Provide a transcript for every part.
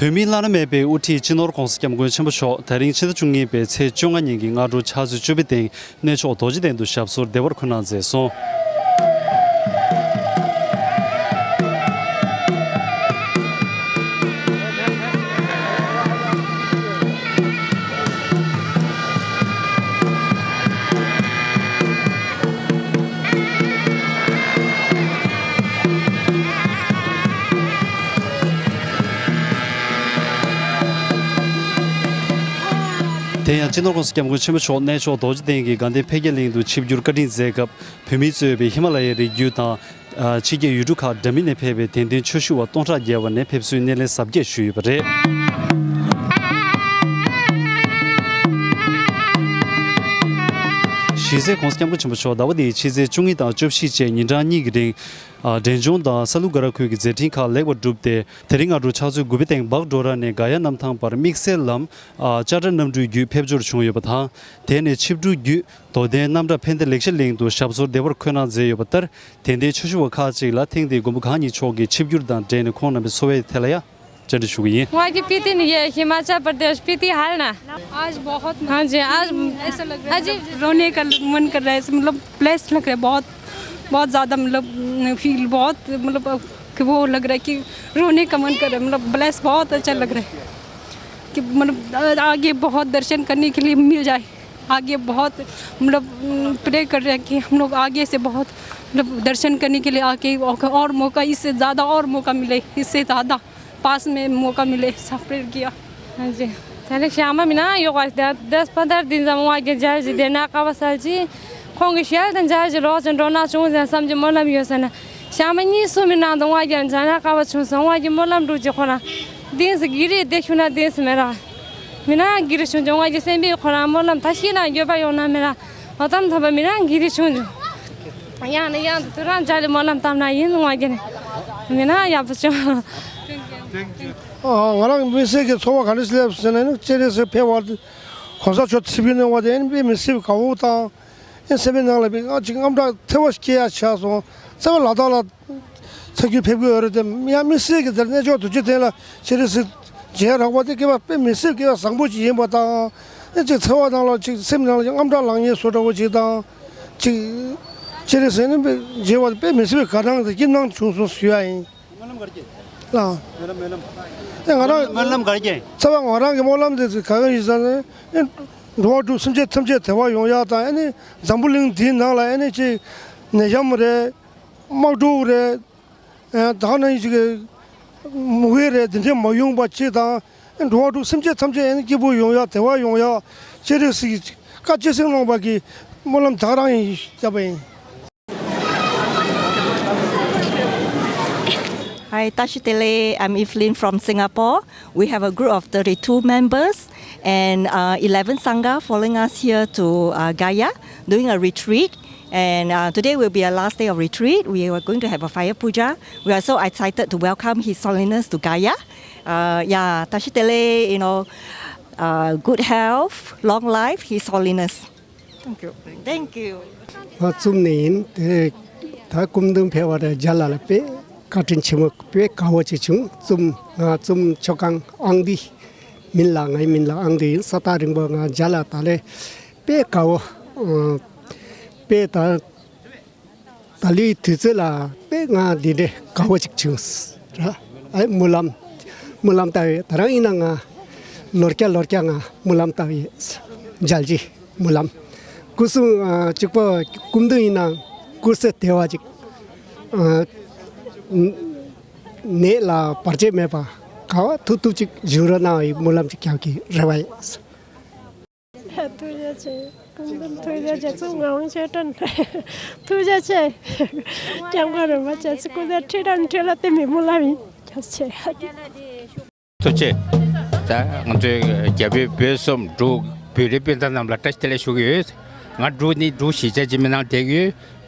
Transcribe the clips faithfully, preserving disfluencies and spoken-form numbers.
བོད་མིའི་བླ་ན་མེད་པའི་དབུ་ཁྲིད་སྤྱི་ནོར་༧གོང་ས་༧སྐྱབས་མགོན་ཆེན་པོ་མཆོག་དེ་རིང་ཕྱི་ཟླ་བཅུ་གཉིས་པའི་ཚེས་བཅོ་ལྔ་ཉིན་གྱི་སྔ་དྲོ་ཕྱག་ཚོད་བཅུ་པའི་སྟེང་གནས་མཆོག་རྡོ་རྗེ་གདན་དུ་ཞབས་སོར་བདེ་བར་འཁོད་གནང་མཛད་སོང་། དེ་ཡང་སྤྱི་ནོར་༧གོང་ས་༧སྐྱབས་མགོན་ཆེན་པོ་མཆོག་གནས་མཆོག་རྡོ་རྗེ་གདན་གྱི་དགའ་ལྡན་འཕེལ་རྒྱས་གླིང་དུ་ཆིབས་བསྒྱུར་བཀའ་དྲིན་མཛད་སྐབས། བོད་མིས་གཙོས་པའི་ཧི་མ་ལ་ཡའི་རི་རྒྱུད་དང་། ཨ། ཕྱི་རྒྱལ་ཡུལ་གྲུ་ཁག་འདྲ་མིན་ནས་ཕེབས་པའི་དད་ལྡན་ཆོས་ཞུ་བ་སྟོང་ཕྲག་བརྒལ་བ་ནས་ཕེབས་བསུའི་སྣེ་ལེན་གཟབ་རྒྱས་ཞུས་ཡོད་པ་རེད། གཞི་རྩའི་༧གོང་ས་༧སྐྱབས་མགོན་ཆེན་པོ་མཆོག་ཟླ་བ་འདིའི་ཕྱི་ཚེས་བཅུ་གཉིས་དང་བཅུ་བཞི་བཅས་ཉིན་གྲངས་གཉིས་ཀྱི་རིང་། ཨ། འབྲས་ལྗོངས་དང་ས་ལུ་སྒང་དྲུག་ཁུལ་གྱི་མཛད་འཕྲིན་ཁག་ལེགས་པར་གྲུབ་སྟེ། དེ་རིང་སྔ་དྲོ་ཕྱག་ཚོད་དགུ་པའི་སྟེང་བག་གྲོ་ར་ནས་ག་ཡ་གནམ་ཐང་བར་དམིགས་བསལ་ལམ། ཨ། ལྕགས་དྲ་གནམ་གྲུའི་བརྒྱུད་ཕེབས་འབྱོར་བྱུང་ཡོད་པ་དང་། དེ་ནས་ཆིབས་གྲུ་བརྒྱུད་རྡོ་གདན་རྣམ་གྲྭ་ཕན་བདེ་ལེགས་བཤད་གླིང་དུ་ཞབས་སོར་བདེ་བར་འཁོད་གནང་མཛད་ཡོད་པ་ལྟར། དད་ལྡན་ཆོས་ཞུ་བ་ཁག་ཅིག་ལ་ཐེངས་འདིའི་མགོན་པོ་གང་ཉིད་མཆོག་གི་ཆིབས་བསྒྱུར་དང་འབྲེལ་ནས་ཁོང་རྣམ་པའི་འཚོ་བའི་ཐད་ལ་ཡང་བཅར་འདྲི་ཞུ་གི་ཡིན། वहाँ की पीती नहीं है, हिमाचल प्रदेश पीती है ना। आज बहुत, हाँ जी, आज ऐसा लग रहा है, हाँ जी। मतलब, रोने का मन कर रहा है, मतलब, ब्लेस लग रहा है बहुत, बहुत ज़्यादा, मतलब, फील बहुत, मतलब, कि वो लग रहा है कि रोने का मन कर रहा है, मतलब, ब्लेस बहुत अच्छा लग रहा है कि, मतलब, आगे बहुत दर्शन करने के लिए मिल जाए। आगे बहुत, मतलब, प्रे कर रहे हैं कि हम लोग आगे से बहुत, मतलब, दर्शन करने के लिए आगे और मौका, इससे ज़्यादा और मौका मिले, इससे ज़्यादा पास में मौका मिले, ऐसा प्रेयर किया। हाँ जी। ད་ནི་ཞག་མ་མི་ན་ཡོག་པ་དེ་དེ་པ་དར་དིན་ཙམ་ང་གི་འཇར་ཇི་དེ་ན་ཀ་བ་སལ་ཅི། ཁོང་གི་ཞལ་དང་འཇར་ཇི་ལོག་ཅན་འགྲོ་ན་བྱུང་ཟེར་བསམ་གྱི་སྨོན་ལམ་ཡོད་ཟེར་ན། ཞག་མ་གཉིས་གསུམ་མི་ནང་དུ་ང་གི་འཇར་ན་ཀ་བ་བྱུང་སོང་། ང་གི་སྨོན་ལམ་འགྲུབ་ཀྱི་ཁོ་ན། དིན་སི་གི་རི་དེ་ཤུ་ན་དིན་སི་མེ་ར། མི་ན་གི་རི་ཆུང་ཆུང་ང་གི་སེམས་པའི་ཁོ་ན་སྨོན་ལམ་ད་ཤི་ན་འགྱོད་པ་ཡོང་ན་མེ་ར། འོ་དམ་ཐོབ་པ་མི་ན་གི་རི་ཆུང་ཆུང་། ཡང་ནས་ཡང་དུ་དུ་རང་འཇའ་ལི་སྨོན་ལམ་བཏབ་ན་ཡིན་ང་གི་ནི། མི་ན་ཡག་པོ་བྱུང་། ཨ། ང་རང་དམིགས་བསལ་གྱི་ཚོར་བ་ག་རེ་སླེབས་ཟེར་ན་ནི་སྤྱན་རས་གཟིགས་ཕེབས་པ་དེ་གོང་ས་མཆོག་ཆིབས་བསྒྱུར་གནང་བ་དེ་ཨེ་ནི་དཔེ་མི་སྲིད་པའི་དགའ་བོ་དང་། ཨེ་སེམས་པའི་ནང་ལ་དཔེ་ང་ཅིག་དངངས་སྐྲག་ཐེ་བ་སྐྱེ་ཡ་ཆགས་སོང་། རྩ་བའི་ལ་དྭགས་ལ་ཚ་རྒྱུད་ཕེབས་ཀྱི་ཡོད་རེད་དེ་ཡང་དམིགས་བསལ་གྱི་དེར་གནས་མཆོག་རྡོ་རྗེ་གདན་ལ་སྤྱན་རས་གཟིགས་མཇལ་རག་པ་དེ་སྐལ་བ་དཔེ་མི་སྲིད་སྐལ་བ་བཟང་པོ་ཅིག་ཡིན་པ་དང་། ཨེ་ཅིག་ཚོར་བ་ནང་ལ་ཅིག་སེམས་ནང་ལ་ཅིག་དངངས་སྐྲག་ལངས་ཉེན་བཟོ་འདྲ་བོ་ཅིག་དང་། ཅིག་སྤྱན་རས་གཟིགས་ནི་དཔེ་མཇལ་བ་དཔེ་མི་སྲིད་པའི་དགའ་སྣང་དང་སྐྱིད་སྣང་བྱུང་སོང་ཞུ་ཡ་ཡིན། སྨོན་ལམ་ག་རེ་བྱས། ལགས། སྨོན་ལམ་སྨོན་ལམ། ཨེ་ང་རང་སྨོན་ལམ་ག་རེ་བྱས། ཚ་བ་ང་རང་གི་སྨོན་ལམ་དེ་ག་ག་ཡིན་ཟེར་ན། ཨེ་འགྲོ་བ་དྲུག་སེམས་ཅན་ཐམས་ཅད་བདེ་བ་ཡོང་ཡ་དང་། ཨེ་ནི་འཛམ་བུ་གླིང་འདིའི་ནང་ལ་ཨེ་ནི་ཅིག་ནད་ཡམས་རེད། དམག་འཁྲུག་རེད། ཨེ་ད་ག་ནང་བཞིན་གྱི་མུ་གེ་རེད། འདི་འདྲས་མ་ཡོང་པ་ཅིག་དང་། ཨེ་འགྲོ་བ་དྲུག་སེམས་ཅན་ཐམས་ཅད་ཨེ་ནི་སྐྱིད་པོ་ཡོང་ཡ་བདེ་བ་ཡོང་ཡ་སྤྱན་རས་གཟིགས་ཀྱི་བཀའ་ཅི་གསུང་གནང་བ་གི་སྨོན་ལམ་ད་ག་རང་ཡིན་བརྒྱབ་པ་ཡིན། Hi, Tashi Tele. I'm Evelyn from Singapore. We have a group of thirty-two members and uh, eleven Sangha following us here to uh, Gaya, doing a retreat. And uh, today will be our last day of retreat. We are going to have a fire puja. We are so excited to welcome His Holiness to Gaya. Uh, yeah, Tashi Tele, you know, uh, good health, long life, His Holiness. Thank you. Thank you. ང་ཙུམ་ནས་ཡིན། དེ་ད་སྐུ་མདུན་ཕེབས་པ་དང་མཇལ་ལ་དཔེ་བཀའ་དྲིན་ཆེན་མོ་དཔེ་དགའ་བོ་ཅིག་བྱུང་། ཙུམ་ང་ཙུམ་ཆོས་ཁང་ཨང་འདི་མིན་ལ། ངའི་མིང་ལ་ཨང་འདི་ཡིན། ས་ཐག་རིང་པོ་ང་མཇལ་ལ་ད་ལས་དཔེ་དགའ་བོ། ཨ། དཔེ་ད་ད་ལོའི་དུས་ཚོད་ལ་དཔེ་ང་འདི་འདྲའི་དགའ་བོ་ཅིག་བྱུང་ར། ཨེ་སྨོན་ལམ་སྨོན་ལམ་བཏབ་ཡོད། ད་རང་ཡིན་ན་ང་ལོ་བརྒྱ་ལོ་བརྒྱ་ང་སྨོན་ལམ་བཏབ་ཡོད། མཇལ་རྗེས་སྨོན་ལམ། སྐུ་གསུང་ཨ་གཅིག་པོ་སྐུ་མདུན་ཡིན་ན་སྐུ་ཚེ་བདེ་བ་ཅིག་ཨ་ནད་ལ་བར་ཆད་མེད་པ་ག་བ་ཐུབ་ཐུབ་ཅིག་བཞུགས་རོགས་གནང་བའི་སྨོན་ལམ་ཅིག་རྒྱག་གི་རེ་བ་ཡོད། ཐུགས་རྗེ་ཆེ། སྐུ་མདུན་ཐུགས་རྗེ་ཆེ། ཚུར་ངག་དབང་ཆོས་སྒྲོན་ཐུགས་རྗེ་ཆེ། སྐྱབས་མགོན་རིན་པོ་ཆེ་སྐུ་ཚེ་ཁྲི་ཕྲག་ཁྲི་ལ་བརྟན་པའི་སྨོན་ལམ་ཡིན། རྒྱ་ཆེ། ཐུགས་རྗེ་ཆེ། ད་ང་ཚོའི་རྒྱ་བོད་བོད་གསུམ་འབྲུག་བོད་རིགས་སྤུན་ཟླ་རྣམས་ལ་བཀྲ་ཤིས་བདེ་ལེགས་ཞུ་གི་ཡོད། ང་འབྲུག་ནི་འབྲུག་གཞིས་ཆགས་འཆི་མེད་ནང་བསྡད་ཀྱི་ཡོད།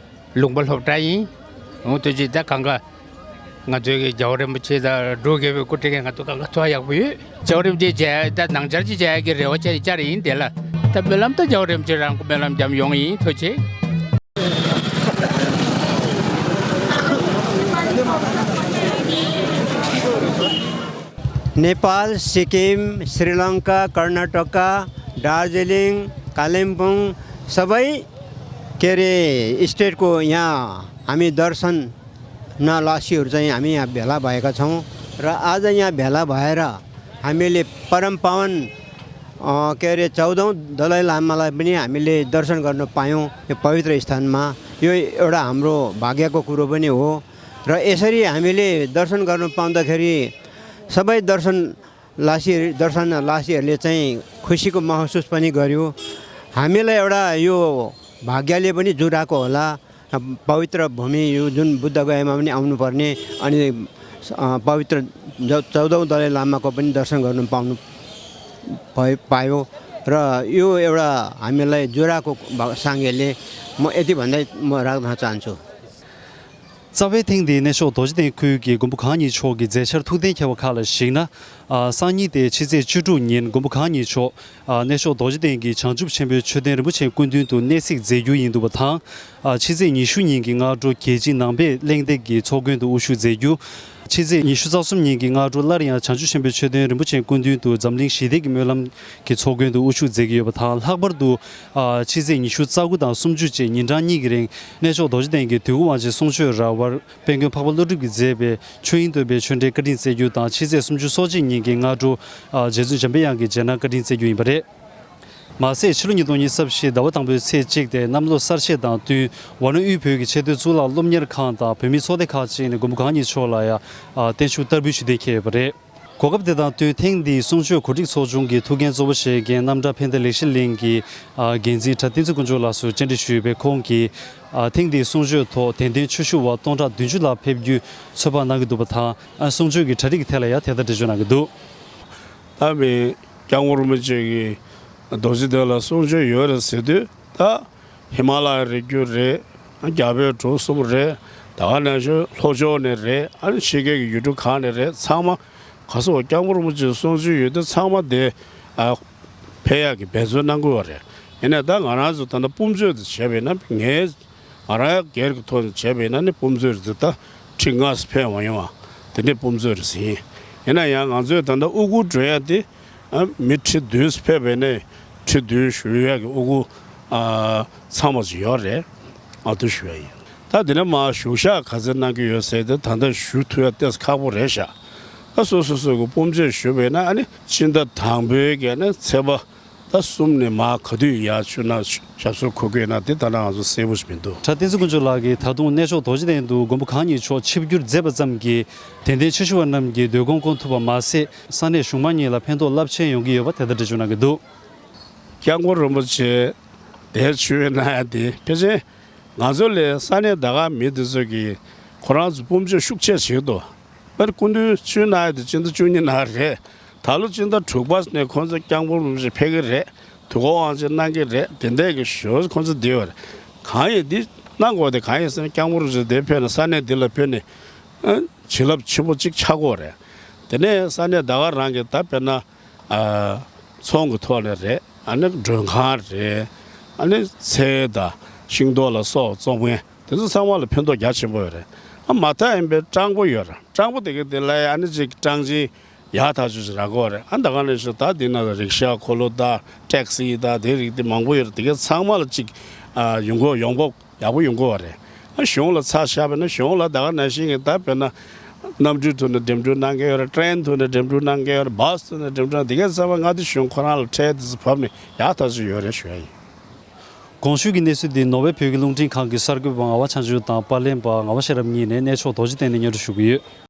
ལུང་པ་སློབ་གྲྭ་ཡིན། འོང་དུས་ཅི་ད་གང་ག་ང་ཚོའི་གི་རྒྱལ་བ་རིན་པོ་ཆེ་དང་འབྲུག་རྒྱལ་པོའི་སྐུ་དྲིན་གྱིས་ང་ཚོ་གང་ག་ཚོར་ཡག་པོ་ཡོད། རྒྱལ་བ་རིན་པོ་ཆེ་མཇལ་ད་ནང་བཅར་ཅིག་བྱེད་ཡག་གི་རེ་བ་བྱས་ནས་བཅར་ཡིན་དེ་ལ། ད་སྨོན་ལམ་ད་རྒྱལ་བ་རིན་པོ་ཆེ་རང་སྐུ་སྨོན་ལམ་བརྒྱབ་ཡོང་ཡིན། ཐུགས་རྗེ་ཆེ། नेपाल, सिक्किम, श्रीलङ्का, कर्नाटका, दार्जिलिङ, कालिम्पोङ, सबै के अरे स्टेटको यहाँ हामी दर्शनलसीहरू चाहिँ हामी यहाँ भेला भएका छौँ। र आज यहाँ भेला भएर हामीले परम पावन, अ, के अरे, चौधौँ दलाई लामालाई पनि हामीले दर्शन गर्न पायौँ यो पवित्र स्थानमा। यो एउटा हाम्रो भाग्यको कुरो पनि हो। र यसरी हामीले दर्शन गर्न पाउँदाखेरि सबै दर्शनलसी दर्शनलसीहरूले चाहिँ खुसीको महसुस पनि गर्यो। हामीलाई एउटा यो भाग्यले पनि जुटाएको होला। पवित्र भूमि यो जुन बुद्ध गयामा पनि आउनुपर्ने, अनि, अ, पवित्र ज-, चौधौँ दलाई लामाको पनि दर्शन गर्नु पाउनु भए, पायो। र यो एउटा हामीलाई जुटाएको भ-, साङ्गेले म यति भन्दै म राख्न चाहन्छु। རྩ་བའི་ཐེངས་འདིའི་གནས་མཆོག་རྡོ་རྗེ་གདན་ཁུལ་གྱི་མགོན་པོ་གང་ཉིད་མཆོག་གི་མཛད་འཆར་ཐུགས་གཏན་འཁེལ་བ་ཁག་ལ་གཞིགས་ན། ཨ། སང་ཉིན་ཏེ་ཕྱི་ཚེས་བཅུ་དྲུག་ཉིན་མགོན་པོ་གང་ཉིད་མཆོག་ཨ། གནས་མཆོག་རྡོ་རྗེ་གདན་གྱི་བྱང་ཆུབ་ཆེན་པོའི་མཆོད་རྟེན་རིན་པོ་ཆེའི་སྐུ་མདུན་དུ་གནས་གཟིགས་མཛད་རྒྱུ་ཡིན་འདུག་པ་དང་། ཨ། ཕྱི་ཚེས་ཉི་ཤུ་ཉིན་གྱི་སྔ་དྲོ་རྒྱལ་སྤྱིའི་ནང་པའི་གླེང་སྟེགས་ཀྱི་ཚོགས་མགོན་དུ་དབུ་བཞུགས་མཛད་རྒྱུ། ཕྱི་ཚེས་ཉི་ཤུ་རྩ་གསུམ་ཉིན་གྱི་སྔ་དྲོ་སླར་ཡང་བྱང་ཆུབ་ཆེན་པོའི་མཆོད་རྟེན་རིན་པོ་ཆེའི་སྐུ་མདུན་དུ་འཛམ་གླིང་ཞི་བདེ་གི་སྨོན་ལམ་གྱི་ཚོགས་མགོན་དུ་དབུ་བཞུགས་མཛད་ཀྱི་ཡོད་པ་དང་། ལྷག་པར་དུ། ཨ། ཕྱི་ཚེས་ཉི་ཤུ་རྩ་དགུ་དང་སུམ་ཅུ་བཅས་ཉིན་གྲངས་གཉིས་ཀྱི་རིང་གནས་མཆོག་རྡོ་རྗེ་གདན་གྱི་དུས་འཁོར་དབང་ཆེན་གསུང་ཆོས་ར་བར་དཔལ་མགོན་འཕགས་པ་ཀླུ་སྒྲུབ་ཀྱིས་མཛད་པའི་ཆོས་དབྱིངས་སྟོན་པའི་ཆོས་འབྲེལ་བཀའ་དྲིན་སྩལ་རྒྱུ་དང་། ཕྱི་ཚེས་སུམ་ཅུ་སོ་གཅིག་ཉིན་གྱི་སྔ་དྲོ། ཨ། རྗེ་བཙུན་འཇམ་པའི་དབྱངས་ཀྱི་རྗེས་གནང་བཀའ་དྲིན་སྩལ་རྒྱུ་ཡིན་པ་རེད། མ་ཟད་ཕྱི་ལོ་ཉིས་སྟོང་ཉི་ཤུ་རྩ་བཞི་ཟླ་བ་དང་པོའི་ཚེས་གཅིག་སྟེ་གནམ་ལོ་གསར་བཞད་དང་བསྟུན་ཝཱ་ཎུ་དབུས་བོད་ཀྱི་ཆེས་མཐོའི་གཙུག་ལག་སློབ་གཉེར་ཁང་དང་བོད་མིའི་ཚོགས་སྡེ་ཁག་ཅིག་ནས་མགོན་པོ་གང་ཉིད་མཆོག་ལ་ཡང་། ཨ། བརྟན་བཞུགས་བསྟར་འབུལ་ཞུ་གཏན་འཁེལ་ཡོད་པ་རེད། གོ་སྐབས་དེ་དང་བསྟུན་ཐེངས་འདིའི་གསུང་ཆོས་གོ་སྒྲིག་ཚོགས་ཆུང་གི་ཐུགས་འགན་གཙོ་བོ་བཞེས་མཁན་རྣམ་གྲྭ་ཕན་བདེ་ལེགས་བཤད་གླིང་གི། ཨ། འགན་འཛིན་གྲྭ་བསྟན་འཛིན་དཀོན་མཆོག་ལགས་སུ་བཅར་འདྲི་ཞུས་པའི་ཁོང་གིས། ཨ། ཐེངས་འདིའི་གསུང་ཆོས་ཐོག་དད་ལྡན་ཆོས་ཞུ་བ་སྟོང་ཕྲག་བདུན་ཅུ་ལྷག་ཕེབས་རྒྱུའི་ཚོད་དཔག་གནང་གི་འདུག་པ་དང་། ཨ། གསུང་ཆོས་ཀྱི་གྲ་སྒྲིག་གི་ཐད་ལ་ཡང་དེ་ལྟར་འགྲེལ་བརྗོད་གནང་གི་འདུག་ད་མི་སྐྱབས་མགོན་རིན་པོ་ཆེ་གི་རྡོ་རྗེ་གདན་ལ་གསུང་ཆོས་ཡོད་རེད་ཟེར་དུས། ད་ཧི་མ་ལ་ཡའི་རི་རྒྱུད་རེད། རྒྱ་བོད་གྲོ་གསུམ་རེད། ད་ག་ནང་བཞིན་ལྷོ་ཕྱོགས་ནས་རེད། ཨ་ནི་ཕྱི་རྒྱལ་གྱི་ཡུལ་གྲུ་གང་ནས་རེད། ཚང་མ་ག་སོགས་སྐྱབས་མགོན་རིན་པོ་ཆེའི་གསུང་ཆོས་ཡོད་དུས་ཚང་མ་དེ། ཨ། ཕེབས་ཡག་གི་འབད་བརྩོན་གནང་དགོས་པ་རེད། ཡིན་ནའི་ད་ང་རང་ཚོ་ད་ལྟ་སྤུན་མཆེད་དེ་བྱས་པས་ན། ངས་ང་རང་སྒེར་གྱི་ཐོག་ནས་བྱས་པས་ན་ནི་སྤུན་མཆེད་རེད། ད་ཁྲི་ལྔ་ཙམ་ཕེབས་མ་ཡོང་བ་དེ་འདྲའི་སྤུན་མཆེད་རེད་ཟིན། ཡིན་ན་ཡང་ང་ཚོས་ད་ལྟ་དབུ་བསྐུར་འགྲོ་ཡ་དེ། ཨ། མི་ཁྲི་བདུན་ཙམ་ཕེབས་པས་ནས་ཁྲི་བདུན་བཞུགས་ཡ་གི་དབུ་བསྐུར། ཨ། ཚང་མ་ཅིག་ཡོད་རེད། ཨ། དེ་ཞུ་ཡ་ཡིན། ད་དེ་ནས་མར་བཞུགས་ཞག་ག་ཚོད་གནང་གི་ཡོད་ཟེར་ཏེ་ད་ལྟ་ཞུ་ཐུབ་ཡ་ཏོག་ཙམ་ཁག་པོ་རེད་ཤག་ད་སོ་སོ་སོ་གི་སྤུན་མཆེད་ཞུས་པས་ན། ཨ་ནི་སྤྱི་ཟླ་དང་པོའི་གི་ནས་ཚེས་པ་ད་གསུམ་ནས་མར་ག་དུས་ཡར་ཞུ་ན་ཞབས་སོར་འཁོད་དགོས་ན་དེ་ད་ལྟ་ང་ཚོ་གསལ་པོ་ཞིག་མི་འདུག་གྲྭ་བསྟན་འཛིན་དཀོན་མཆོག་ལགས་ཀྱིས་ད་དུང་གནས་མཆོག་རྡོ་རྗེ་གདན་དུ་མགོན་པོ་གང་ཉིད་མཆོག་ཆིབས་བསྒྱུར་མཛད་པ་ཙམ་གྱིས་དད་ལྡན་ཆོས་ཞུ་བ་རྣམས་ཀྱི་འདོད་དགོངས་སྐོང་ཐུབ་པ་མ་ཟད། ས་གནས་གཞུང་མང་གཉིས་ལ་ཕན་ཐོགས་རླབས་ཆེན་ཡོང་གི་ཡོད་པ་དེ་ལྟར་འགྲེལ་བརྗོད་གནང་གི་འདུག་སྐྱབས་མགོན་རིན་པོ་ཆེ་དེར་ཆིབས་གནང་ཡ་དེ་ཕལ་ཆེར་ང་ཚོ་ལས་ས་གནས་ད་ག་མི་དེ་ཚོ་གིས་ཁོ་རང་ཚོ་སྤུན་མཆེད་ཤུགས་ཆེ་བྱེད་འདུག་དཔེར་སྐུ་མདུན་ཆིབས་གནང་ཡ་དེ་སྤྱི་ཟླ་བཅུ་གཉིས་ནང་རེད། ད་ལོ་སྤྱི་ཟླ་དྲུག་པ་ནས་ཁོང་ཚོ་སྐྱབས་མགོན་རིན་པོ་ཆེ་ཕེབས་ཀྱི་རེད། དུས་འཁོར་དབང་ཆེན་གནང་གི་རེད། དེ་འདྲས་ཀྱི་ཞོར་ཁོང་ཚོ་བསྡད་ཡོད་རེད། གང་ཡིན་འདི་གནང་དགོས་དེ་གང་ཡིན་ཟེར་ན། སྐྱབས་མགོན་རིན་པོ་ཆེ་འདིར་ཕེབས་ནས་ས་གནས་འདི་ལ་ཕེབས་ནས། ཨ། བྱིན་རླབས་ཆེན་པོ་གཅིག་ཆགས་ཀྱི་ཡོད་རེད། དེ་ནས་ས་གནས་ད་ག་རང་གི་ད་དཔེར་ན། ཨ། ཚོང་གི་ཐོག་ནས་རེད། ཨ་ནི་མགྲོན་ཁང་རེད། ཨ་ནི་ཚལ་དང་ཤིང་ཏོག་ལ་སོགས་བཙོང་མཁན་དེ་ཚོ་ཚང་མ་ལ་ཕན་ཐོགས་རྒྱ་ཆེན་པོ་ཡོད་རེད། ཨ། མ་མཐའ་ཡིན་པའི་སྤྲང་པོ་ཡོད་རེད། སྤྲང་པོ་དེ་ག་དེ་ལ་ཡ་ཨ་ནི་ཅིག་སྤྲང་ཆེན་ཡག་ཐག་ཆོད་ཅིག་རག་གི་ཡོད་རེད། ཨ། ད་ག་ནང་བཞིན་ད་འདི་ན་རིག་ཤ་འཁོར་ལོ་དང་ཊེག་སི་དང་དེ་རིགས་དེ་མང་པོ་ཡོད་རེད། དེ་ག་ཚང་མ་ལ་ཅིག་ཨ། ཡོང་སྒོ་ཡོང་འབབ་ཡག་པོ་ཡོང་གི་ཡོད་རེད། ཨ། གཞུང་ལ་ཚ་བཞག་པ་ཡིན་ན་གཞུང་ལ་ད་ག་ནང་བཞིན་གྱི་ད་དཔེར་ན་གནམ་གྲུའི་ཐོག་ནས་འགྲིམ་འགྲུལ་གནང་མཁན་ཡོད་རེད། ཊེ་རེན་ཐོག་ནས་འགྲིམ་འགྲུལ་གནང་མཁན་ཡོད་རེད། བྷ་སི་ཐོག་ནས་འགྲིམ་འགྲུལ། འདི་གའི་ཚང་མ་མངའ་སྡེ་གཞུང་ཁོ་རང་ལ་ཁྲལ་དེ་ཚོ་བབས་ནས་ཡག་ཐག་ཆོད་ཡོད་རེད་ཞུ་ཡ་ཡིན། གོང་ཞུས་ཀྱི་གནས་ཚུལ་འདི་ནོར་ཝེ་བོད་ཀྱི་རླུང་འཕྲིན་ཁང་གི་གསར་འགོད་པ་ངག་དབང་བྱང་ཆུབ་དང་པར་ལེན་པ་ངག་དབང་ཤེས་རབ་གཉིས་ནས་གནས་མཆོག་རྡོ་རྗེ་གདན་ནས་སྙན་སྒྲོན་ཞུ་གི་ཡོད།